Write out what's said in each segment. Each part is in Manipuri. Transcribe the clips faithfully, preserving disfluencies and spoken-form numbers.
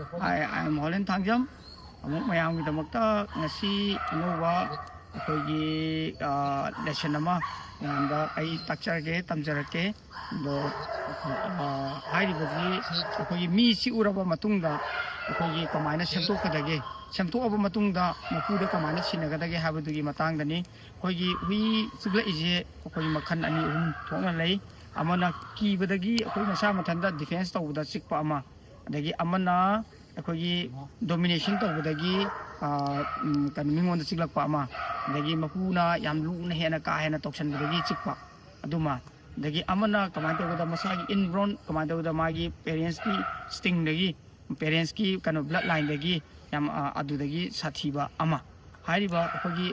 Hi, I am Holen Thangjam. ꯑꯃꯨꯛ ꯃꯌꯥꯝꯒꯤꯗꯃꯛꯇ ꯉꯁꯤ ꯑꯅꯧꯕ ꯑꯩꯈꯣꯏꯒꯤ ꯂꯦꯁꯟ ꯑꯃ ꯃꯌꯥꯝꯗ ꯑꯩ ꯇꯥꯛꯆꯔꯒꯦ, ꯇꯝꯖꯔꯛꯀꯦ꯫ ꯑꯗꯣ ꯍꯥꯏꯔꯤꯕꯁꯤ ꯑꯩꯈꯣꯏꯒꯤ ꯃꯤꯁꯤ ꯎꯔꯕ ꯃꯇꯨꯡꯗ ꯑꯩꯈꯣꯏꯒꯤ ꯀꯃꯥꯏꯅ ꯁꯦꯝꯗꯣꯛꯀꯗꯒꯦ, ꯁꯦꯝꯗꯣꯛꯑꯕ ꯃꯇꯨꯡꯗ ꯃꯄꯨꯗ ꯀꯃꯥꯏꯅ ꯁꯤꯟꯅꯒꯗꯒꯦ ꯍꯥꯏꯕꯗꯨꯒꯤ ꯃꯇꯥꯡꯗꯅꯤ꯫ ꯑꯩꯈꯣꯏꯒꯤ ꯍꯨꯏ ꯆꯤꯛꯂꯛꯏꯁꯦ ꯑꯩꯈꯣꯏꯒꯤ ꯃꯈꯜ ꯑꯅꯤ ꯑꯍꯨꯝ ꯊꯣꯛꯅ ꯂꯩ꯫ ꯑꯃꯅ ꯀꯤꯕꯗꯒꯤ ꯑꯩꯈꯣꯏ ꯃꯁꯥ ꯃꯊꯟꯇ ꯗꯤꯐꯦꯟꯁ ꯇꯧꯕꯗ ꯆꯤꯛꯄ ꯑꯃ, ꯑꯗꯒꯤ ꯑꯃꯅ ꯑꯩꯈꯣꯏꯒꯤ ꯗꯣꯃꯤꯅꯦꯁꯟ ꯇꯧꯕꯗꯒꯤ ꯀꯩꯅꯣ ꯃꯤꯉꯣꯟꯗ ꯆꯤꯛꯂꯛꯄ ꯑꯃ, ꯑꯗꯒꯤ ꯃꯄꯨꯅ ꯌꯥꯝ ꯂꯨꯅ ꯍꯦꯟꯅ ꯀꯥ ꯍꯦꯟꯅ ꯇꯧꯁꯟꯕꯗꯒꯤ ꯆꯤꯛꯄ ꯑꯗꯨꯃ, ꯑꯗꯒꯤ ꯑꯃꯅ ꯀꯃꯥꯏꯅ ꯇꯧꯒꯦꯗ ꯃꯁꯥꯒꯤ ꯏꯟꯕ꯭ꯔꯣꯟ ꯀꯃꯥꯏꯅ ꯇꯧꯒꯦꯗ ꯃꯥꯒꯤ ꯄꯦꯔꯦꯟꯁꯀꯤ ꯁ꯭ꯇꯤꯡꯗꯒꯤ, ꯄꯦꯔꯦꯟꯁꯀꯤ ꯀꯩꯅꯣ ꯕ꯭ꯂꯠ ꯂꯥꯏꯟꯗꯒꯤ ꯌꯥꯝ ꯑꯗꯨꯗꯒꯤ ꯁꯥꯊꯤꯕ ꯑꯃ꯫ ꯍꯥꯏꯔꯤꯕ ꯑꯩꯈꯣꯏꯒꯤ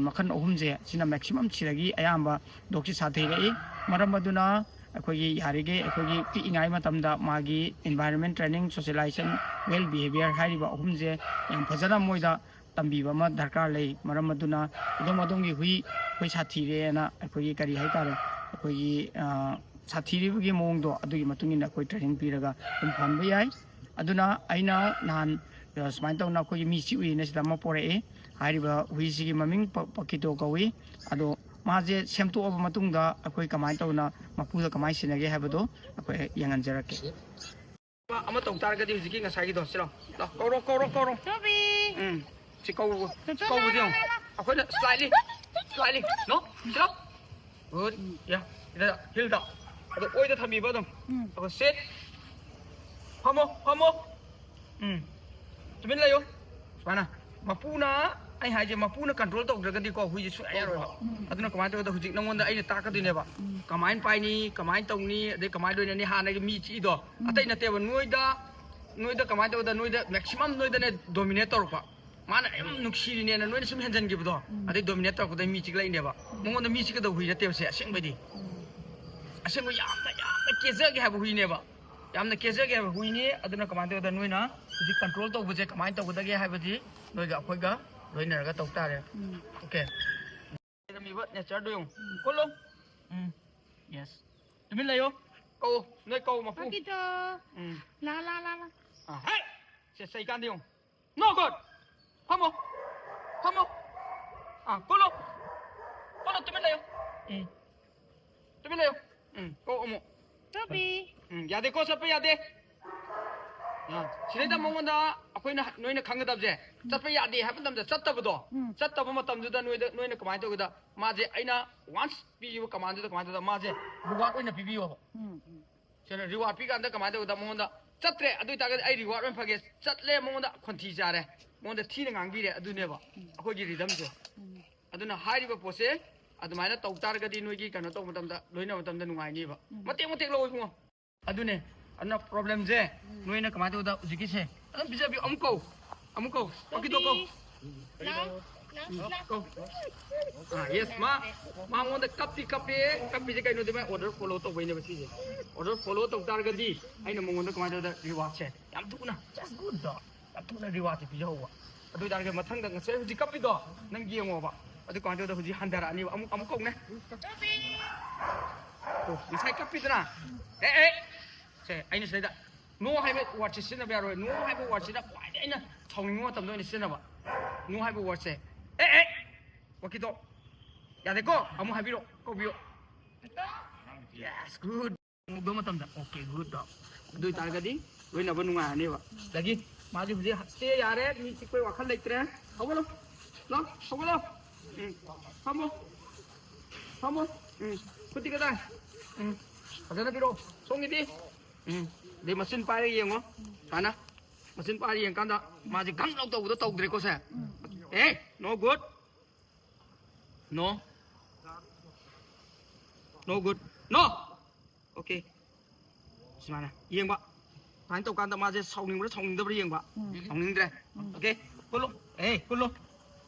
ꯃꯈꯜ ꯑꯍꯨꯝꯁꯦ ꯁꯤꯅ ꯃꯦꯛꯁꯤꯃꯝ ꯁꯤꯗꯒꯤ ꯑꯌꯥꯝꯕ ꯗꯣꯛꯁꯤ ꯁꯥꯊꯤꯔꯛꯏ꯫ ꯃꯔꯝ ꯑꯗꯨꯅ ꯑꯩꯈꯣꯏꯒꯤ ꯌꯥꯔꯤꯈꯩ ꯑꯩꯈꯣꯏꯒꯤ ꯄꯤꯛꯏꯉꯥꯏ ꯃꯇꯝꯗ ꯃꯥꯒꯤ environment training, socialization, well behavior ꯍꯥꯏꯔꯤꯕ ꯑꯍꯨꯝꯁꯦ ꯌꯥꯝ ꯐꯖꯅ ꯃꯣꯏꯗ ꯇꯝꯕꯤꯕ ꯑꯃ ꯗꯔꯀꯥꯔ ꯂꯩ꯫ ꯃꯔꯝ ꯑꯗꯨꯅ ꯑꯗꯣꯝ ꯑꯗꯣꯝꯒꯤ ꯍꯨꯏ ꯑꯩꯈꯣꯏ ꯁꯥꯊꯤꯔꯦꯅ ꯑꯩꯈꯣꯏꯒꯤ ꯀꯔꯤ ꯍꯥꯏꯇꯥꯔꯦ, ꯑꯩꯈꯣꯏꯒꯤ ꯁꯥꯊꯤꯔꯤꯕꯒꯤ ꯃꯑꯣꯡꯗꯣ ꯑꯗꯨꯒꯤ ꯃꯇꯨꯡ ꯏꯟꯅ ꯑꯩꯈꯣꯏ ꯇ꯭ꯔꯦꯅꯤꯡ ꯄꯤꯔꯒ ꯑꯗꯨꯝ ꯐꯍꯟꯕ ꯌꯥꯏ꯫ ꯑꯗꯨꯅ ꯑꯩꯅ ꯅꯍꯥꯟ ꯁꯨꯃꯥꯏꯅ ꯇꯧꯅ ꯑꯩꯈꯣꯏꯒꯤ ꯃꯤ ꯆꯤꯛꯎꯏꯅ ꯁꯤꯗ ꯑꯃ ꯄꯣꯔꯛꯑꯦ꯫ ꯍꯥꯏꯔꯤꯕ ꯍꯨꯏꯁꯤꯒꯤ ꯃꯃꯤꯡ ꯄ- ꯄꯀꯤꯇꯣ ꯀꯧꯏ꯫ ꯑꯗꯣ ꯃꯥꯁꯦ ꯁꯦꯝꯗꯣꯛꯑꯕ ꯃꯇꯨꯡꯗ ꯑꯩꯈꯣꯏ ꯀꯃꯥꯏꯅ ꯇꯧꯅ ꯃꯄꯨꯗ ꯀꯃꯥꯏꯅ ꯁꯤꯟꯅꯒꯦ ꯍꯥꯏꯕꯗꯣ ꯑꯩꯈꯣꯏ ꯌꯦꯡꯍꯟꯖꯔꯛꯀꯦ꯫ ꯑꯃ ꯇꯧ ꯇꯥꯔꯒꯗꯤ ꯍꯧꯖꯤꯛꯀꯤ ꯉꯁꯥꯏꯒꯤꯗꯣ ꯁꯤꯂꯣ꯫ ꯂꯥꯎ, ꯀꯧꯔꯣ, ꯀꯧꯔꯣ, ꯀꯧꯔꯣ꯫ ꯇꯣꯕꯤ꯫ ꯎꯝ꯫ ꯁꯤ ꯀꯧꯕ, ꯁꯤ ꯀꯧꯕꯁꯦ ꯌꯦꯡꯉꯣ꯫ ꯑꯩꯈꯣꯏꯅ slightly, slightly, no? ꯁꯤꯂꯣ꯫ Good. Yeah. ꯁꯤꯗ ꯍꯤꯜꯗ꯫ ꯑꯗꯣ ꯑꯣꯏꯗ ꯊꯝꯕꯤꯕ ꯑꯗꯨꯝ꯫ ꯎꯝ꯫ ꯑꯗꯨꯒ sit꯫ ꯐꯝꯃꯣ, ꯐꯝꯃꯣ꯫ ꯎꯝ꯫ ꯇꯨꯃꯤꯟ ꯂꯩꯌꯨ꯫ ꯁꯨꯃꯥꯏꯅ꯫ ꯃꯄꯨꯅ, ꯑꯩ ꯍꯥꯏꯁꯦ, ꯃꯄꯨꯅ ꯀꯟꯇ꯭ꯔꯣꯜ ꯇꯧꯗ꯭ꯔꯒꯗꯤꯀꯣ ꯍꯨꯏꯁꯦ ꯁꯨꯡꯌꯥ ꯌꯥꯔꯣꯏꯕ꯫ ꯎꯝ꯫ ꯑꯗꯨꯅ ꯀꯃꯥꯏꯅ ꯇꯧꯒꯦꯗ ꯍꯧꯖꯤꯛ ꯅꯉꯣꯟꯗ ꯑꯩꯅ ꯇꯥꯛꯀꯗꯣꯏꯅꯦꯕ꯫ ꯎꯝ꯫ ꯀꯃꯥꯏꯅ ꯄꯥꯏꯅꯤ, ꯀꯃꯥꯏꯅ ꯇꯧꯅꯤ, ꯑꯗꯩ ꯀꯃꯥꯏꯅ ꯂꯣꯏꯅꯅꯤ, ꯍꯥꯟꯅꯒꯤ ꯃꯤ ꯆꯤꯛꯏꯗꯣ꯫ ꯎꯝ꯫ ꯑꯇꯩ ꯅꯠꯇꯦꯕ, ꯅꯣꯏꯗ, ꯅꯣꯏꯗ ꯀꯃꯥꯏꯅ ꯇꯧꯒꯦꯗ, ꯅꯣꯏꯗ maximum ꯅꯣꯏꯗꯅꯦ dominate ꯇꯧꯔꯛꯄ꯫ ꯃꯥꯅ ꯌꯥꯝ ꯅꯨꯡꯁꯤꯔꯤꯅꯦꯅ ꯅꯣꯏꯅ ꯁꯨꯝ ꯍꯦꯟꯖꯟꯈꯤꯕꯗꯣ꯫ ꯎꯝ꯫ ꯑꯗꯩ dominate ꯇꯧꯔꯛꯄꯗꯩ ꯃꯤ ꯆꯤꯛꯂꯛꯏꯅꯦꯕ꯫ ꯎꯝ꯫ ꯃꯉꯣꯟꯗ ꯃꯤ ꯆꯤꯛꯀꯗꯧꯕ ꯍꯨꯏ ꯅꯠꯇꯦꯕ ꯁꯦ ꯑꯁꯦꯡꯕꯩꯗꯤ꯫ ꯎꯝ꯫ ꯑꯁꯦꯡꯕ ꯌꯥꯝꯅ, ꯌꯥꯝꯅ ꯀꯦꯖꯒꯦ ꯍꯥꯏꯕ ꯍꯨꯏꯅꯦꯕ꯫ ꯌꯥꯝꯅ ꯀꯦꯖꯒꯦ ꯍꯥꯏꯕ ꯍꯨꯏꯅꯤ꯫ ꯑꯗꯨꯅ ꯀꯃꯥꯏꯅ ꯇꯧꯒꯦꯗ ꯅꯣꯏꯅ ꯍꯧꯖꯤꯛ ꯀꯟꯇ꯭ꯔꯣꯜ ꯇꯧꯕꯁꯦ ꯀꯃꯥꯏꯅ ꯇꯧꯒꯗꯒꯦ ꯍꯥꯏꯕꯗꯤ ꯅꯣꯏꯒ ꯑꯩꯈꯣꯏꯒ ꯂꯣꯏꯅꯔꯒ ꯇꯧ ꯇꯥꯔꯦ꯫ ꯎꯝ꯫ Okay꯫ ꯂꯩꯔꯝꯃꯤꯕ ꯅꯦꯆꯔꯗꯣ ꯌꯦꯡꯉꯨ꯫ ꯎꯝ꯫ ꯀꯣꯜꯂꯣ꯫ ꯎꯝ꯫ Yes꯫ ꯇꯨꯃꯤꯟ ꯂꯩꯌꯣ꯫ ꯀꯧ꯫ ꯅꯣꯏ ꯀꯧ ꯃꯄꯨ꯫ ꯄꯀꯤꯇꯣ꯫ ꯎꯝ꯫ ꯂꯥ, ꯂꯥ, ꯂꯥ, ꯂꯥ꯫ ꯑꯥ꯫ ꯍꯦ! ꯁꯦ, ꯆꯩꯀꯥꯟꯗ ꯌꯦꯡꯉꯨ꯫ No good. ꯐꯝꯃꯣ꯫ ꯐꯝꯃꯣ꯫ ꯑꯥ, ꯀꯣꯜꯂꯣ꯫ ꯀꯣꯜꯂꯣ, ꯇꯨꯃꯤꯟ ꯂꯩꯌꯨ꯫ ꯎꯝ꯫ ꯇꯨꯃꯤꯟ ꯂꯩꯌꯨ꯫ ꯎꯝ, ꯀꯣꯛ ꯑꯃꯨꯛ꯫ ꯇꯣꯕꯤ꯫ ꯎꯝ, ꯌꯥꯗꯦꯀꯣ, ꯆꯠꯄ ꯌꯥꯗꯦ꯫ ꯑꯥ, ꯁꯤꯗꯩꯗ ꯃꯉꯣꯟꯗ ꯑꯩꯈꯣꯏꯅ, ꯅꯣꯏꯅ ꯈꯪꯒꯗꯕꯁꯦ, ꯆꯠꯄ ꯌꯥꯗꯦ ꯍꯥꯏꯕ ꯃꯇꯝꯗ ꯆꯠꯇꯕꯗꯣ, ꯎꯝ꯫ ꯆꯠꯇꯕ ꯃꯇꯝꯗꯨꯗ ꯅꯣꯏꯗ, ꯅꯣꯏꯅ ꯀꯃꯥꯏꯅ ꯇꯧꯒꯦꯗ, ꯃꯥꯁꯦ ꯑꯩꯅ once ꯄꯤꯈꯤꯕ commandꯗꯨꯗ ꯀꯃꯥꯏꯅ ꯇꯧꯒꯦꯗ, ꯃꯥꯁꯦ reward ꯑꯣꯏꯅ ꯄꯤꯕꯤꯌꯣꯕ꯫ ꯎꯝ, ꯎꯝ꯫ ꯁꯤꯅ reward ꯄꯤꯀꯥꯟꯗ ꯀꯃꯥꯏꯅ ꯇꯧꯒꯦꯗ, ꯃꯉꯣꯟꯗ ꯆꯠꯇ꯭ꯔꯦ, ꯑꯗꯨ ꯑꯣꯏꯇꯥꯔꯒꯗꯤ ꯑꯩ reward ꯑꯣꯏꯅ ꯐꯪꯒꯦ꯫ ꯆꯠꯂꯦ, ꯃꯉꯣꯟꯗ ꯈꯣꯟꯊꯤ ꯆꯥꯔꯦ, ꯃꯉꯣꯟꯗ ꯊꯤꯅ ꯉꯥꯡꯕꯤꯔꯦ, ꯑꯗꯨꯅꯦꯕ ꯑꯩꯈꯣꯏꯒꯤ rhythmꯁꯦ꯫ ꯎꯝ꯫ ꯑꯗꯨꯅ ꯍꯥꯏꯔꯤꯕ ꯄꯣꯠꯁꯦ ꯑꯗꯨꯃꯥꯏꯅ ꯇꯧ ꯇꯥꯔꯒꯗꯤ ꯅꯣꯏꯒꯤ ꯀꯩꯅꯣ ꯇꯧꯕ ꯃꯇꯝꯗ, ꯂꯣꯏꯅꯕ ꯃꯇꯝꯗ ꯅꯨꯡꯉꯥꯏꯅꯤꯕ꯫ ꯎꯝ꯫ ꯃꯇꯦꯛ ꯃꯇꯦꯛ ꯂꯧ ꯏꯕꯨꯡꯉꯣ꯫ ꯑꯗꯨꯅꯦ꯫ ꯑꯗꯨꯅ problemꯁꯦ ꯅꯣꯏꯅ ꯀꯃꯥꯏꯅ ꯇꯧꯕꯗ ꯍꯧꯖꯤꯛꯀꯤꯁꯦ ꯑꯗꯨꯝ ꯄꯤꯖꯕꯤꯌꯨ꯫ ꯑꯃꯨꯛ ꯀꯧ, ꯑꯃꯨꯛ ꯀꯧ꯫ ꯋꯥꯀꯤꯗꯣ ꯀꯧ꯫ ꯂꯥꯎ, ꯂꯥꯎ, ꯂꯥꯎ꯫ ꯀꯧ꯫ ꯑꯥ, yes, ꯃꯥ, ꯃꯉꯣꯟꯗ ꯀꯞꯇꯤ ꯀꯞꯄꯦ꯫ ꯀꯞꯄꯤꯁꯦ ꯀꯩꯅꯣꯗꯤ ꯃꯥꯏ order follow ꯇꯧꯕꯩꯅꯦꯕ ꯁꯤꯁꯦ꯫ Order follow ꯇꯧ ꯇꯥꯔꯒꯗꯤ ꯑꯩꯅ ꯃꯉꯣꯟꯗ ꯀꯃꯥꯏꯅ ꯇꯧꯗ rewardꯁꯦ ꯌꯥꯝ ꯊꯨꯅ, just goodꯗꯣ, ꯌꯥꯝ ꯊꯨꯅ rewardꯁꯦ ꯄꯤꯖꯍꯧꯕ꯫ ꯑꯗꯨ ꯑꯣꯏꯇꯥꯔꯒꯗꯤ ꯃꯊꯪꯗ ꯉꯁꯥꯏ ꯍꯧꯖꯤꯛ ꯀꯞꯄꯤꯗꯣ ꯅꯪ ꯌꯦꯡꯉꯣꯕ꯫ ꯑꯗꯨ ꯀꯃꯥꯏꯅ ꯇꯧꯗ ꯍꯧꯖꯤꯛ ꯍꯟꯊꯔꯛꯑꯅꯤꯕ꯫ ꯑꯃꯨꯛ, ꯑꯃꯨꯛ ꯀꯧꯅꯦ꯫ ꯑꯣ, ꯉꯁꯥꯏ ꯀꯞꯄꯤꯗꯅ꯫ ꯑꯦ, ꯑꯦ꯫ ꯁꯦ, ꯑꯩꯅ ꯁꯤꯗꯩꯗ no ꯍꯥꯏꯕ wordꯁꯦ ꯁꯤꯖꯤꯟꯅꯕ ꯌꯥꯔꯣꯏ꯫ No ꯍꯥꯏꯕ wordꯁꯤꯅ ꯈ꯭ꯋꯥꯏꯗꯒꯤ ꯑꯩꯅ ꯁꯥꯎꯅꯤꯡꯕ ꯃꯇꯝꯗ ꯑꯣꯏꯅ ꯁꯤꯖꯤꯟꯅꯕ꯫ No ꯍꯥꯏꯕ wordꯁꯦ꯫ ꯑꯦ, ꯑꯦ! ꯋꯥꯀꯤꯗꯣ꯫ ꯌꯥꯗꯦꯀꯣ? ꯑꯃꯨꯛ ꯍꯥꯏꯕꯤꯔꯣ, ꯀꯧꯕꯤꯌꯣ꯫ Yes, good. ꯑꯃꯨꯛ ꯃꯇꯝꯗ꯫ Okay, goodꯗꯣ꯫ ꯑꯗꯨ ꯑꯣꯏꯇꯥꯔꯒꯗꯤ ꯂꯣꯏꯅꯕ ꯅꯨꯡꯉꯥꯏꯔꯅꯦꯕ꯫ ꯑꯗꯒꯤ ꯃꯥꯗꯤ ꯍꯧꯖꯤꯛ stay ꯌꯥꯔꯦ, ꯃꯤ ꯆꯤꯛꯄꯩ ꯋꯥꯈꯜ ꯂꯩꯇ꯭ꯔꯦ꯫ ꯍꯧꯒꯠꯂꯣ꯫ ꯂꯥꯎ, ꯍꯧꯒꯠꯂꯣ꯫ ꯎꯝ꯫ ꯐꯝꯃꯣ꯫ ꯐꯝꯃꯣ꯫ ꯎꯝ꯫ ꯈꯨꯠꯇꯤ ꯀꯗꯥꯏ? ꯎꯝ꯫ ꯐꯖꯅ ꯄꯤꯔꯛꯑꯣ꯫ ꯁꯣꯝꯒꯤꯗꯤ? ꯎꯝ꯫ ꯑꯗꯩ ꯃꯆꯤꯟ ꯄꯥꯏꯔ ꯌꯦꯡꯉꯣ꯫ ꯁꯨꯃꯥꯏꯅ꯫ ꯃꯆꯤꯟ ꯄꯥꯏꯔ ꯌꯦꯡꯀꯥꯟꯗ ꯃꯥꯁꯦ ꯒꯝ ꯂꯥꯎ ꯇꯧꯕꯗꯣ ꯇꯧꯗ꯭ꯔꯦꯀꯣ ꯁꯦ? ꯑꯦ, no good. No. No good. No. Okay. ꯁꯨꯃꯥꯏꯅ ꯌꯦꯡꯕ꯫ ꯁꯨꯃꯥꯏꯅ ꯇꯧꯀꯥꯟꯗ ꯃꯥꯁꯦ ꯁꯥꯎꯅꯤꯡꯕ꯭ꯔꯥ ꯁꯥꯎꯅꯤꯡꯗꯕ꯭ꯔꯥ ꯌꯦꯡꯕ꯫ ꯁꯥꯎꯅꯤꯡꯗ꯭ꯔꯦ꯫ Okay. ꯀꯨꯜꯂꯨ꯫ ꯑꯦ, ꯀꯨꯜꯂꯨ꯫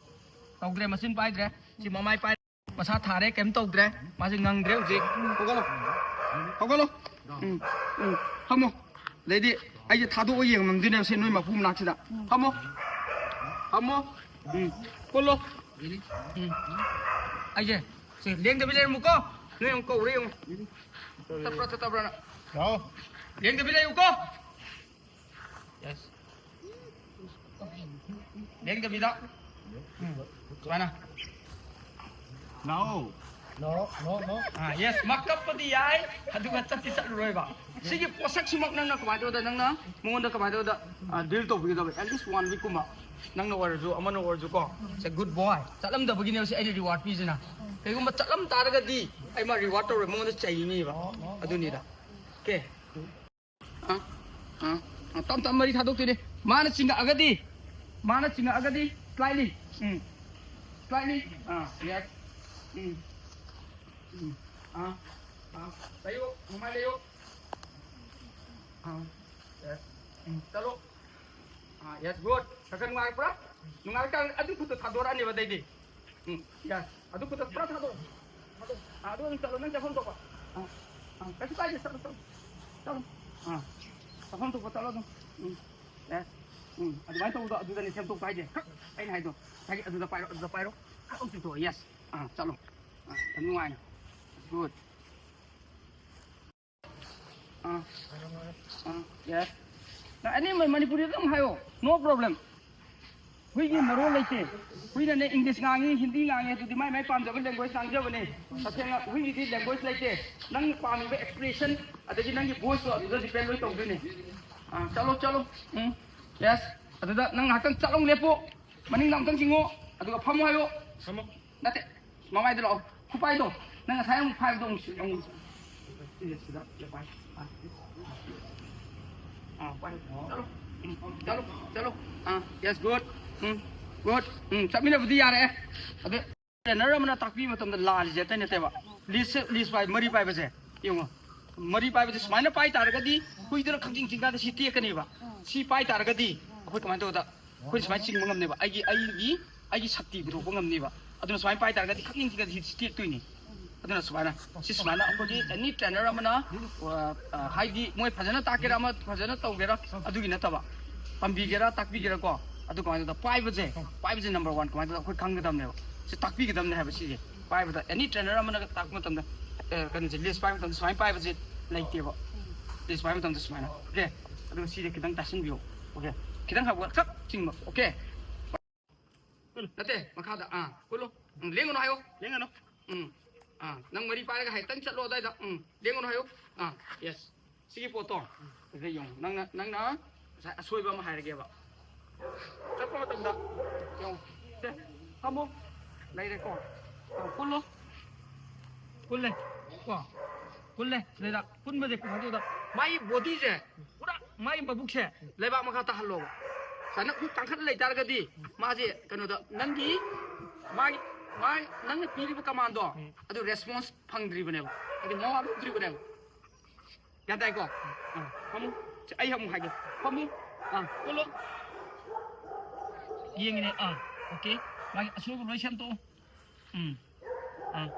ꯇꯧꯗ꯭ꯔꯦ, ꯃꯆꯤꯟ ꯄꯥꯏꯗ꯭ꯔꯦ꯫ ꯁꯤ ꯃꯃꯥꯏ ꯄꯥꯏ-, ꯃꯁꯥ ꯊꯥꯔꯦ, ꯀꯩꯝ ꯇꯧꯗ꯭ꯔꯦ꯫ ꯃꯥꯁꯦ ꯉꯪꯗ꯭ꯔꯦ ꯍꯧꯖꯤꯛ꯫ ꯍꯧꯒꯠꯂꯣ꯫ ꯍꯧꯒꯠꯂꯣ꯫ ꯎꯝ, ꯎꯝ꯫ ꯐꯝꯃꯣ꯫ ꯑꯗꯩꯗꯤ ꯑꯩꯁꯦ ꯊꯥꯗꯣꯛꯑ ꯌꯦꯡꯉꯝꯗꯣꯏꯅꯦꯕ ꯁꯤ ꯅꯣꯏ ꯃꯄꯨ ꯃꯅꯥꯛꯁꯤꯗ꯫ ꯐꯝꯃꯣ꯫ ꯐꯝꯃꯣ꯫ ꯎꯝ꯫ ꯀꯨꯜꯂꯣ꯫ ꯎꯝ꯫ ꯑꯩꯁꯦ ꯁꯤ ꯂꯦꯡꯗꯕꯤ ꯂꯩꯔꯝꯃꯨꯀꯣ꯫ ꯅꯣꯏ ꯑꯃꯨꯛ ꯀꯧꯔꯦ ꯌꯦꯡꯉꯨ꯫ ꯆꯠꯄ꯭ꯔꯥ ꯆꯠꯇꯕ꯭ꯔꯥꯅ꯫ ꯂꯥꯛꯑꯣ꯫ ꯂꯦꯡꯗꯕꯤ ꯂꯩꯌꯨꯀꯣ꯫ Yes. ꯂꯦꯡꯗꯕꯤꯗ꯫ ꯎꯝ꯫ ꯁꯨꯃꯥꯏꯅ꯫ ꯂꯥꯛꯑꯣ꯫ No, no, no. ꯑꯥ, ꯌꯦꯁ, ꯃꯥ ꯀꯞꯄꯗꯤ ꯌꯥꯏ, ꯑꯗꯨꯒ ꯆꯠꯇꯤ ꯆꯠꯂꯔꯣꯏꯕ꯫ ꯁꯤꯒꯤ ꯄꯣꯠꯁꯛꯁꯤꯃꯛ ꯅꯪꯅ ꯀꯃꯥꯏꯅ ꯇꯧꯗ, ꯅꯪꯅ ꯃꯉꯣꯟꯗ ꯀꯃꯥꯏꯅ ꯇꯧꯗ ꯗꯤꯜ ꯇꯧꯕꯤꯒꯗꯕ, at least one week ꯀꯨꯝꯕ꯫ ꯅꯪꯅ ꯑꯣꯏꯔꯁꯨ, ꯑꯃꯅ ꯑꯣꯏꯔꯁꯨ ꯀꯣ, it's a good boy꯫ ꯆꯠꯂꯝꯗꯕꯒꯤꯅꯦꯕ ꯁꯤ ꯑꯩꯅ ꯔꯤꯋꯥꯔꯗ ꯄꯤꯁꯤꯅ꯫ ꯀꯩꯒꯨꯝꯕ ꯆꯠꯂꯝ ꯇꯥꯔꯒꯗꯤ ꯑꯩ ꯃꯥ ꯔꯤꯋꯥꯔꯗ ꯇꯧꯔꯣꯏ, ꯃꯉꯣꯟꯗ ꯆꯩꯅꯤꯕ꯫ ꯑꯗꯨꯅꯤꯗ꯫ ꯑꯣꯀꯦ꯫ ꯑꯥ, ꯑꯥ, ꯑꯥ, ꯇꯞ ꯇꯞ ꯃꯔꯤ ꯊꯥꯗꯣꯛꯇꯣꯏꯅꯦ꯫ ꯃꯥꯅ ꯆꯤꯡꯉꯛꯑꯒꯗꯤ, ꯃꯥꯅ ꯆꯤꯡꯉꯛꯑꯒꯗꯤ, slightly, ꯎꯝ, slightly, ꯑꯥ, yes, ꯎꯝ, ꯎꯝ, ꯑꯥ, ꯑꯥ, ꯂꯩꯌꯨ, ꯅꯨꯡꯉꯥꯏ ꯂꯩꯌꯨ, ꯑꯥ, yes, ꯎꯝ, ꯆꯠꯂꯣ, ꯑꯥ, yes, good, ꯈꯔ ꯈꯔ ꯅꯨꯡꯉꯥꯏꯔꯛꯄ꯭ꯔꯥ? ꯅꯨꯡꯉꯥꯏꯔꯀꯥꯟꯗ ꯑꯗꯨ ꯈꯨꯠꯇꯣ ꯊꯥꯗꯣꯔꯛꯑꯅꯦꯕ ꯑꯗꯩꯗꯤ꯫ ꯎꯝ, ꯌꯥꯏ꯫ ꯑꯗꯨ ꯈꯨꯠꯇ ꯄꯨꯔꯥ ꯊꯥꯗꯣꯛꯑꯣ꯫ ꯊꯥꯗꯣꯛꯑꯣ꯫ ꯑꯥ, ꯑꯗꯨ ꯑꯗꯨꯝ ꯆꯠꯂꯣ꯫ ꯅꯪ ꯆꯠꯐꯝ ꯊꯣꯛꯄ꯫ ꯑꯥ, ꯑꯥ, ꯀꯩꯁꯨ ꯀꯥꯏꯗꯦ꯫ ꯆꯠꯂꯣ, ꯆꯠꯂꯣ꯫ ꯆꯠꯂꯣ꯫ ꯑꯥ, ꯆꯠꯐꯝ ꯊꯣꯛꯄ ꯆꯠꯂꯣ ꯑꯗꯨꯝ꯫ ꯎꯝ, ꯌꯥꯏ꯫ ꯎꯝ, ꯑꯗꯨꯃꯥꯏꯅ ꯇꯧꯕꯗꯣ ꯑꯗꯨꯗꯅꯦ ꯁꯦꯝꯗꯣꯛꯄ ꯍꯥꯏꯁꯦ꯫ ꯈꯛ ꯑꯩꯅ ꯍꯥꯏꯗꯣ꯫ ꯉꯁꯥꯏꯒꯤ ꯑꯗꯨꯗ ꯄꯥꯏꯔꯣ, ꯑꯗꯨꯗ ꯄꯥꯏꯔꯣ꯫ ꯈꯛ ꯑꯃꯨꯛ ꯆꯤꯡꯊꯣꯛꯑꯣ꯫ Yes꯫ ꯑꯥ, ꯆꯠꯂꯣ꯫ ꯑꯥ, ꯌꯥꯝ ꯅꯨꯡꯉꯥꯏꯅ꯫ Good꯫ ꯑꯥ, ꯑꯥ, yes꯫ ꯅꯪ ꯑꯅꯤ ꯃ-, ꯃꯅꯤꯄꯨꯔꯤꯗ ꯑꯗꯨꯝ ꯍꯥꯏꯌꯣ, no problem꯫ ꯍꯨꯏꯒꯤ ꯃꯔꯣꯜ ꯂꯩꯇꯦ꯫ ꯍꯨꯏꯅꯅꯦ English ꯉꯥꯡꯉꯤ, ꯍꯤꯟꯗꯤ ꯉꯥꯡꯉꯤ, ꯑꯗꯨꯗꯤ ꯃꯥꯏ ꯃꯥꯏ ꯄꯥꯝꯖꯕ language ꯉꯥꯡꯖꯕꯅꯦ꯫ ꯇꯁꯦꯡꯅ ꯍꯨꯏꯒꯤꯗꯤ language ꯂꯩꯇꯦ꯫ ꯅꯪ ꯄꯥꯝꯃꯤꯕ expression ꯑꯗꯒꯤ ꯅꯪꯒꯤ voice ꯇꯣ ꯑꯗꯨꯗ depend ꯂꯣꯏ ꯇꯧꯗꯣꯏꯅꯦ꯫ ꯑꯥ, ꯆꯠꯂꯣ, ꯆꯠꯂꯣ꯫ ꯎꯝ, yes꯫ ꯑꯗꯨꯗ ꯅꯪ ꯉꯥꯏꯍꯥꯛꯇꯪ ꯆꯠꯂꯣ, ꯂꯦꯞꯄꯣ꯫ ꯃꯅꯤꯡꯗ ꯑꯃꯨꯛꯇꯪ ꯆꯤꯡꯉꯣ꯫ ꯑꯗꯨꯒ ꯐꯝꯃꯣ ꯍꯥꯏꯌꯣ꯫ ꯐꯝꯃꯣ꯫ ꯅꯠꯇꯦ, ꯃꯃꯥꯏꯗ ꯂꯥꯛꯑꯣ꯫ ꯈꯨꯄꯥꯏꯗꯣ, ꯅꯪ ꯉꯁꯥꯏ ꯑꯃꯨꯛ ꯐꯥꯏꯕꯗꯣ ꯑꯃꯨꯛ ꯁꯤ-, ꯑꯃꯨꯛ ꯁꯤꯗ, ꯁꯤꯗ ꯄꯥꯏ꯫ ꯑꯥ, ꯄꯥꯏ꯫ ꯆꯠꯂꯣ꯫ ꯎꯝ, ꯆꯠꯂꯣ, ꯆꯠꯂꯣ꯫ ꯑꯥ, yes, good꯫ ꯎꯝ, good꯫ ꯎꯝ, ꯆꯠꯃꯤꯟꯅꯕꯗꯤ ꯌꯥꯔꯦ꯫ ꯑꯗꯨ trainer ꯑꯃꯅ ꯇꯥꯛꯄꯤꯕ ꯃꯇꯝꯗ ꯂꯥꯜꯂꯤꯁꯦ ꯑꯇꯩ ꯅꯠꯇꯦꯕ꯫ Leash, leash ꯄꯥꯏ-, ꯃꯔꯤ ꯄꯥꯏꯕꯁꯦ ꯌꯦꯡꯉꯣ꯫ ꯃꯔꯤ ꯄꯥꯏꯕꯁꯦ ꯁꯨꯃꯥꯏꯅ ꯄꯥꯏ ꯇꯥꯔꯒꯗꯤ ꯍꯨꯏꯗꯨꯅ ꯈꯪꯆꯤꯡ ꯆꯤꯡ ꯀꯥꯟꯗ ꯁꯤ ꯇꯦꯛꯀꯅꯦꯕ꯫ ꯁꯤ ꯄꯥꯏ ꯇꯥꯔꯒꯗꯤ ꯑꯩꯈꯣꯏ ꯀꯃꯥꯏꯅ ꯇꯧꯕꯗ ꯑꯩꯈꯣꯏ ꯁꯨꯃꯥꯏꯅ ꯆꯤꯡꯕ ꯉꯝꯅꯦꯕ꯫ ꯑꯩꯒꯤ, ꯑꯩꯒꯤ, ꯑꯩꯒꯤ ꯁꯛꯇꯤ ꯄꯨꯊꯣꯛꯄ ꯉꯝꯅꯦꯕ꯫ ꯑꯗꯨꯅ ꯁꯨꯃꯥꯏꯅ ꯄꯥꯏ ꯇꯥꯔꯒꯗꯤ ꯈꯪꯆꯤꯡ ꯆꯤꯡ ꯀꯥꯟꯗ ꯁꯤ ꯇꯦꯛꯇꯣꯏꯅꯤ꯫ ꯑꯗꯨꯅ ꯁꯨꯃꯥꯏꯅ, ꯁꯤ ꯁꯨꯃꯥꯏꯅ ꯑꯩꯈꯣꯏꯒꯤ any trainer ꯑꯃꯅ, ꯑ, ꯑ, ꯍꯥꯏꯗꯤ ꯃꯣꯏ ꯐꯖꯅ ꯇꯥꯛꯀꯦꯔꯥ ꯑꯃ ꯐꯖꯅ ꯇꯧꯒꯦꯔꯥ ꯑꯗꯨꯒꯤ ꯅꯠꯇꯕ, ꯇꯝꯕꯤꯒꯦꯔꯥ ꯇꯥꯛꯄꯤꯒꯦꯔꯥꯀꯣ, ꯑꯗꯨ ꯀꯃꯥꯏꯅ ꯇꯧꯗ ꯄꯥꯏꯕꯁꯦ, ꯄꯥꯏꯕꯁꯦ number one ꯀꯃꯥꯏꯅ ꯇꯧꯗ ꯑꯩꯈꯣꯏ ꯈꯪꯒꯗꯕꯅꯦꯕ꯫ ꯁꯤ ꯇꯥꯛꯄꯤꯒꯗꯕꯅꯦ ꯍꯥꯏꯕ ꯁꯤꯁꯦ꯫ ꯄꯥꯏꯕꯗ any trainer ꯑꯃꯅ ꯇꯥꯛꯄ ꯃꯇꯝꯗ, ꯑ, ꯀꯩꯅꯣꯁꯦ, leash ꯄꯥꯏꯕ ꯃꯇꯝꯗ ꯁꯨꯃꯥꯏꯅ ꯄꯥꯏꯕꯁꯦ ꯂꯩꯇꯦꯕ꯫ Leash ꯄꯥꯏꯕ ꯃꯇꯝꯗ ꯁꯨꯃꯥꯏꯅ꯫ ꯑꯣꯀꯦ? ꯑꯗꯨꯒ ꯁꯤꯁꯦ ꯈꯤꯇꯪ ꯇꯥꯁꯤꯟꯕꯤꯌꯣ꯫ Okay. ꯈꯤꯇꯪ ꯍꯥꯞꯄꯒ ꯆꯞ ꯆꯤꯡꯕ꯫ Okay. ꯅꯠꯇꯦ, ꯃꯈꯥꯗ꯫ ꯑꯥ, ꯀꯨꯜꯂꯨ꯫ ꯎꯝ, ꯂꯦꯡꯒꯅꯨ ꯍꯥꯏꯌꯣ꯫ ꯂꯦꯡꯒꯅꯨ꯫ ꯎꯝ꯫ ꯑꯥ, ꯅꯪ ꯃꯔꯤ ꯄꯥꯏꯔꯒ ꯍꯥꯏꯐꯦꯠꯇꯪ ꯆꯠꯂꯣ ꯑꯗꯥꯏꯗ꯫ ꯎꯝ, ꯂꯦꯡꯒꯅꯨ ꯍꯥꯏꯌꯣ꯫ ꯑꯥ, yes꯫ ꯁꯤꯒꯤ ꯄꯣꯠꯇꯣ꯫ ꯁꯤꯗ ꯌꯦꯡꯉꯣ꯫ ꯅꯪꯅ, ꯅꯪꯅ ꯉꯁꯥꯏ ꯑꯁꯣꯏꯕ ꯑꯃ ꯍꯥꯏꯔꯒꯦꯕ꯫ ꯆꯠꯄ ꯃꯇꯝꯗ ꯌꯦꯡꯉꯣ꯫ ꯁꯦ, ꯐꯝꯃꯣ꯫ ꯂꯩꯔꯦꯀꯣ꯫ ꯑꯥ, ꯀꯨꯜꯂꯣ꯫ ꯀꯨꯜꯂꯦ꯫ ꯀꯣ꯫ ꯀꯨꯜꯂꯦ꯫ ꯁꯤꯗꯩꯗ ꯀꯨꯟꯕꯁꯦ ꯀꯃꯥꯏꯅ ꯇꯧꯗ? ꯃꯥꯒꯤ bodyꯁꯦ ꯄꯨꯔꯥ ꯃꯥꯒꯤ ꯃꯕꯨꯛꯁꯦ ꯂꯩꯕꯥꯛ ꯃꯈꯥ ꯇꯥꯍꯜꯂꯣꯕ꯫ ꯁꯨꯃꯥꯏꯅ ꯈꯨꯠ ꯀꯥꯡꯈꯠꯂ ꯂꯩꯇꯥꯔꯒꯗꯤ ꯃꯥꯁꯦ ꯀꯩꯅꯣꯗ ꯅꯪꯒꯤ ꯃꯥꯒꯤ ꯃꯥꯒꯤ ꯅꯪꯅ ꯄꯤꯔꯤꯕ commandꯗꯣ ꯎꯝ꯫ ꯑꯗꯨ response ꯐꯪꯗ꯭ꯔꯤꯕꯅꯦꯕ꯫ ꯍꯥꯏꯗꯤ ꯃꯋꯥ ꯂꯧꯗ꯭ꯔꯤꯕꯅꯦꯕ꯫ ꯒ꯭ꯌꯥꯟ ꯇꯥꯏꯀꯣ? ꯑꯥ, ꯐꯝꯃꯨ꯫ ꯑꯩ ꯑꯃꯨꯛ ꯍꯥꯏꯒꯦ꯫ ꯐꯝꯃꯨ꯫ ꯑꯥ, ꯀꯨꯜꯂꯨ꯫ ꯌꯦꯡꯉꯤꯅꯦ꯫ ꯑꯥ, okay꯫ ꯃꯥꯒꯤ ꯑꯁꯣꯏꯕ ꯂꯣꯏ ꯁꯦꯝꯗꯣꯛꯎ꯫ ꯎꯝ꯫ ꯑꯥ,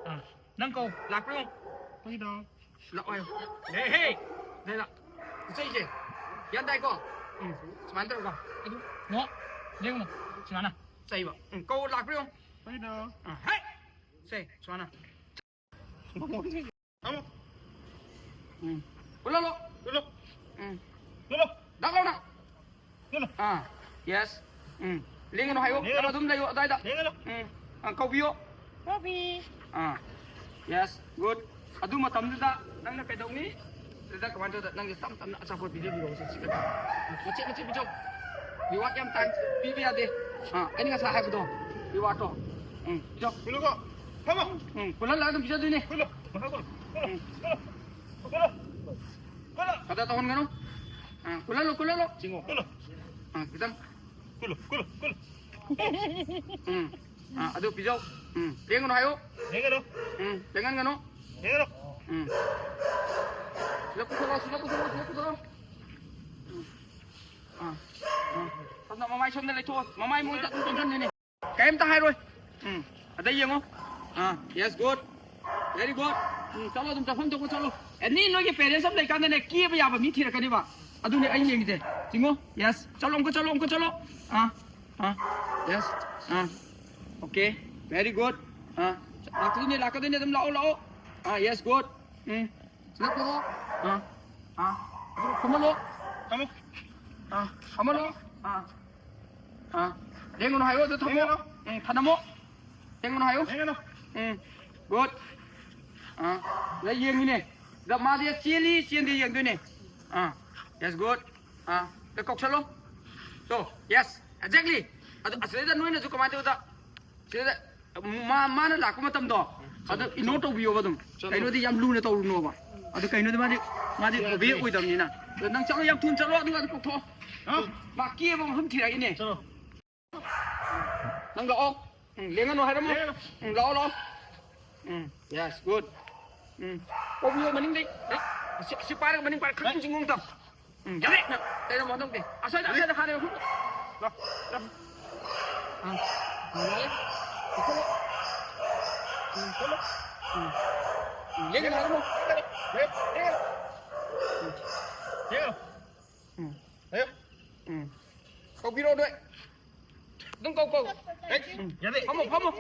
ꯑꯥ꯫ ꯅꯪ ꯀꯧ꯫ ꯂꯥꯛꯄ꯭ꯔꯣ ꯌꯦꯡꯉꯨ꯫ ꯂꯥꯛꯑꯣ ꯍꯥꯏꯌꯣ꯫ ꯍꯦ, ꯍꯦ꯫ ꯂꯩ ꯂꯥꯛ꯫ ꯏꯆꯦ, ꯏꯆꯦ꯫ ꯒ꯭ꯌꯥꯟ ꯇꯥꯏꯀꯣ? ꯎꯝ꯫ ꯁꯨꯃꯥꯏꯅ ꯇꯧꯔꯒ꯫ ꯑꯗꯨ꯫ ꯅꯣ꯫ ꯂꯦꯡꯉꯨ꯫ ꯁꯨꯃꯥꯏꯅ꯫ ꯆꯩꯕ꯫ ꯎꯝ꯫ ꯀꯧ꯫ ꯂꯥꯛꯄ꯭ꯔꯣ ꯌꯦꯡꯉꯨ꯫ ꯑꯥ, ꯍꯦ꯫ ꯁꯦ, ꯁꯨꯃꯥꯏꯅ꯫ ꯐꯝꯃꯣ꯫ ꯎꯝ꯫ ꯀꯨꯜꯍꯜꯂꯣ꯫ ꯀꯨꯜꯂꯣ꯫ ꯎꯝ꯫ ꯀꯨꯜꯂꯣ꯫ ꯗꯛ ꯂꯥꯎꯅ꯫ ꯀꯨꯜꯂꯣ꯫ ꯑꯥ, yes꯫ ꯎꯝ꯫ ꯂꯦꯡꯒꯅꯨ ꯍꯥꯏꯌꯣ꯫ ꯂꯦꯡꯒꯅꯨ꯫ ꯅꯪ ꯑꯗꯨꯝ ꯂꯩꯌꯣ ꯑꯗꯥꯏꯗ꯫ ꯂꯦꯡꯒꯅꯨ꯫ ꯎꯝ꯫ ꯑꯥ, ꯀꯧꯕꯤꯌꯣ꯫ ꯀꯣꯕꯤ꯫ ꯑꯥ, yes, good꯫ ꯑꯗꯨ ꯃꯇꯝꯗꯨꯗ ꯅꯪꯅ ꯀꯩꯗꯧꯅꯤ? ꯑꯗꯨꯗ ꯀꯃꯥꯏꯅ ꯇꯧꯗ? ꯅꯪꯁꯦ ꯇꯞ ꯇꯞꯅ ꯑꯆꯥꯄꯣꯠ ꯄꯤꯖꯕꯤꯔꯣ ꯁꯤ, ꯁꯤꯗ꯫ ꯃꯆꯦꯠ ꯃꯆꯦꯠ ꯄꯤꯖꯧ꯫ Reward ꯌꯥꯝ ꯇꯥꯡ ꯄꯤꯕ ꯌꯥꯗꯦ꯫ ꯑꯥ, ꯑꯩꯅ ꯉꯁꯥꯏ ꯍꯥꯏꯕꯗꯣ, rewardꯇꯣ꯫ ꯎꯝ, ꯄꯤꯖꯧ꯫ ꯀꯨꯜꯂꯨꯀꯣ꯫ ꯐꯝꯃꯣ꯫ ꯎꯝ, ꯀꯨꯜꯍꯜꯂꯒ ꯑꯗꯨꯝ ꯄꯤꯖꯗꯣꯏꯅꯦ꯫ ꯀꯨꯜꯂꯨ꯫ ꯃꯈꯥ ꯀꯨꯜꯂꯨ꯫ ꯀꯨꯜꯂꯨ꯫ ꯎꯝ꯫ ꯀꯨꯜꯂꯨ꯫ ꯀꯨꯜꯂꯨ꯫ ꯀꯗꯥ ꯇꯧꯍꯟꯒꯅꯨ꯫ ꯑꯥ, ꯀꯨꯜꯍꯜꯂꯣ, ꯀꯨꯜꯍꯜꯂꯣ꯫ ꯆꯤꯡꯉꯣ꯫ ꯀꯨꯜꯂꯨ꯫ ꯑꯥ, ꯈꯤꯇꯪ꯫ ꯀꯨꯜꯂꯨ, ꯀꯨꯜꯂꯨ, ꯀꯨꯜꯂꯨ꯫ ꯎꯝ꯫ ꯑꯥ, ꯑꯗꯨ ꯄꯤꯖꯧ꯫ ꯎꯝ꯫ ꯂꯦꯡꯒꯅꯨ ꯍꯥꯏꯌꯨ꯫ ꯂꯦꯡꯒꯅꯨ꯫ ꯎꯝ꯫ ꯂꯦꯡꯍꯟꯒꯅꯨ꯫ ꯂꯦꯡꯒꯅꯨ꯫ ꯎꯝ꯫ ꯁꯤꯗ ꯄꯨꯊꯣꯔꯛꯑꯣ, ꯁꯤꯗ ꯄꯨꯊꯣꯔꯛꯑꯣ, ꯁꯤꯗ ꯄꯨꯊꯣꯔꯛꯑꯣ꯫ ꯎꯝ꯫ ꯑꯥ꯫ ꯑꯥ꯫ ꯁꯣꯝꯗ ꯃꯃꯥꯏ ꯁꯣꯝꯗ ꯂꯩꯊꯣꯛꯑꯣ꯫ ꯃꯃꯥꯏ ꯃꯣꯏꯗ ꯑꯗꯨꯝ ꯆꯪꯍꯟꯗꯣꯏꯅꯦ꯫ ꯀꯩꯝꯇ ꯍꯥꯏꯔꯣꯏ꯫ ꯎꯝ꯫ ꯑꯗꯩ ꯌꯦꯡꯉꯣ꯫ ꯑꯥ, yes, good꯫ Very good꯫ ꯎꯝ, ꯆꯠꯂꯣ ꯑꯗꯨꯝ ꯆꯠꯐꯝ ꯊꯣꯛꯄ ꯆꯠꯂꯣ꯫ Any ꯅꯣꯏꯒꯤ parents ꯑꯃ ꯂꯩꯀꯥꯟꯗꯅꯦ, ꯀꯦꯕ ꯌꯥꯕ ꯃꯤ ꯊꯤꯔꯛꯀꯅꯦꯕ꯫ ꯑꯗꯨꯅꯦ ꯑꯩ ꯌꯦꯡꯉꯤꯁꯦ꯫ ꯆꯤꯡꯉꯣ꯫ Yes꯫ ꯆꯠꯂꯣ, ꯑꯃꯨꯛꯀ ꯆꯠꯂꯣ, ꯑꯃꯨꯛꯀ ꯆꯠꯂꯣ꯫ ꯑꯥ꯫ ꯑꯥ꯫ Yes꯫ ꯑꯥ꯫ Okay꯫ Very good꯫ ꯑꯥ꯫ ꯂꯥꯛꯀꯗꯣꯏꯅꯦ, ꯂꯥꯛꯀꯗꯣꯏꯅꯦ, ꯑꯗꯨꯝ ꯂꯥꯛꯑꯣ, ꯂꯥꯛꯑꯣ꯫ ꯑꯥ, yes, good꯫ ꯎꯝ꯫ ꯁꯤꯗ ꯄꯨꯔꯛꯑꯣ꯫ ꯑꯥ꯫ ꯑꯥ꯫ ꯑꯗꯨꯒ ꯈꯨꯝꯍꯜꯂꯣ꯫ ꯊꯝꯃꯣ꯫ ꯑꯥ, ꯐꯝꯍꯜꯂꯣ꯫ ꯑꯥ, ꯑꯥ, ꯂꯦꯡꯒꯅꯨ ꯍꯥꯏꯌꯣ, ꯑꯗꯨ ꯊꯝꯃꯣ꯫ ꯂꯦꯡꯒꯅꯨ꯫ ꯎꯝ, ꯊꯅꯝꯃꯣ꯫ ꯂꯦꯡꯒꯅꯨ ꯍꯥꯏꯌꯣ꯫ ꯂꯦꯡꯒꯅꯨ꯫ ꯎꯝ, good꯫ ꯑꯥ, ꯂꯩ ꯌꯦꯡꯉꯤꯅꯦ꯫ ꯑꯗ ꯃꯥꯗꯤ ꯆꯦꯜꯂꯤ, ꯆꯦꯟꯗꯦ ꯌꯦꯡꯗꯣꯏꯅꯦ꯫ ꯑꯥ, yes, good꯫ ꯑꯥ, ꯑꯗ ꯀꯧꯁꯜꯂꯣ꯫ So, yes, exactly꯫ ꯑꯗꯨ ꯑꯁꯤꯗꯩꯗ ꯅꯣꯏꯅꯁꯨ ꯀꯃꯥꯏꯅ ꯇꯧꯕꯗ, ꯁꯤꯗ ꯃꯥ-, ꯃꯥꯅ ꯂꯥꯛꯄ ꯃꯇꯝꯗꯣ, ꯑꯗꯨ ignore ꯇꯧꯕꯤꯌꯣꯕ ꯑꯗꯨꯝ꯫ ꯆꯠꯂꯣ꯫ ꯀꯩꯅꯣꯗꯤ ꯌꯥꯝ ꯂꯨꯅ ꯇꯧꯔꯨꯅꯣꯕ꯫ ꯑꯗꯨ ꯀꯩꯅꯣꯗꯤ ꯃꯥꯗꯤ, ꯃꯥꯗꯤ ꯌꯥꯗꯦ꯫ Obey ꯑꯣꯏꯗꯕꯅꯤꯅ꯫ ꯑꯗꯨ ꯅꯪ ꯆꯠꯂꯣ, ꯌꯥꯝ ꯊꯨꯅ ꯆꯠꯂꯣ, ꯑꯗꯨꯒ ꯑꯗꯨ ꯀꯧꯊꯣꯛꯑꯣ꯫ ꯍꯥ? ꯃꯥ ꯀꯦꯕ ꯃꯐꯝ ꯊꯤꯔꯛꯏꯅꯦ꯫ ꯆꯠꯂꯣ꯫ ꯅꯪ ꯂꯥꯛꯑꯣ꯫ ꯎꯝ, ꯂꯦꯡꯉꯅꯨ ꯍꯥꯏꯔꯝꯃꯣ꯫ ꯂꯦꯡꯉꯅꯨ꯫ ꯎꯝ, ꯂꯥꯛꯑꯣ, ꯂꯥꯛꯑꯣ꯫ ꯎꯝ, yes, good꯫ ꯎꯝ꯫ ꯀꯣꯛ ꯌꯣ ꯃꯅꯤꯡꯗꯩ꯫ ꯑꯦ, ꯑꯁꯤ, ꯑꯁꯤ ꯄꯥꯏꯔꯒ ꯃꯅꯤꯡ ꯄꯥꯏꯔꯒ ꯈꯪ ꯆꯤꯡꯒꯨꯝ ꯇꯧ꯫ ꯎꯝ, ꯌꯥꯔꯦ꯫ ꯅꯪ ꯀꯩꯅꯣ ꯃꯥꯟꯗꯧꯗꯦ꯫ ꯑꯁ꯭ꯋꯥꯏꯗ, ꯑꯁ꯭ꯋꯥꯏꯗ ꯍꯥꯟꯅ ꯌꯧ꯫ ꯂꯥꯛ, ꯂꯥꯛ꯫ ꯑꯥ, ꯌꯥꯔꯦ꯫ ꯆꯠꯂꯣ꯫ ꯎꯝ, ꯆꯠꯂꯣ꯫ ꯎꯝ꯫ ꯎꯝ, ꯂꯦꯡꯒꯅꯨ ꯍꯥꯏꯔꯝꯃꯣ꯫ ꯂꯦꯡꯒꯅꯨ꯫ ꯎꯝ꯫ ꯂꯦꯡꯒꯅꯨ꯫ ꯎꯝ꯫ ꯂꯦꯡꯒꯅꯨ꯫ ꯎꯝ꯫ ꯀꯧꯕꯤꯔꯛꯑꯣ ꯅꯣꯏ꯫ ꯑꯗꯨꯝ ꯀꯧ, ꯀꯧ꯫ ꯍꯦꯛ꯫ ꯎꯝ꯫ ꯌꯥꯗꯦ꯫ ꯐꯝꯃꯣ, ꯐꯝꯃꯣ꯫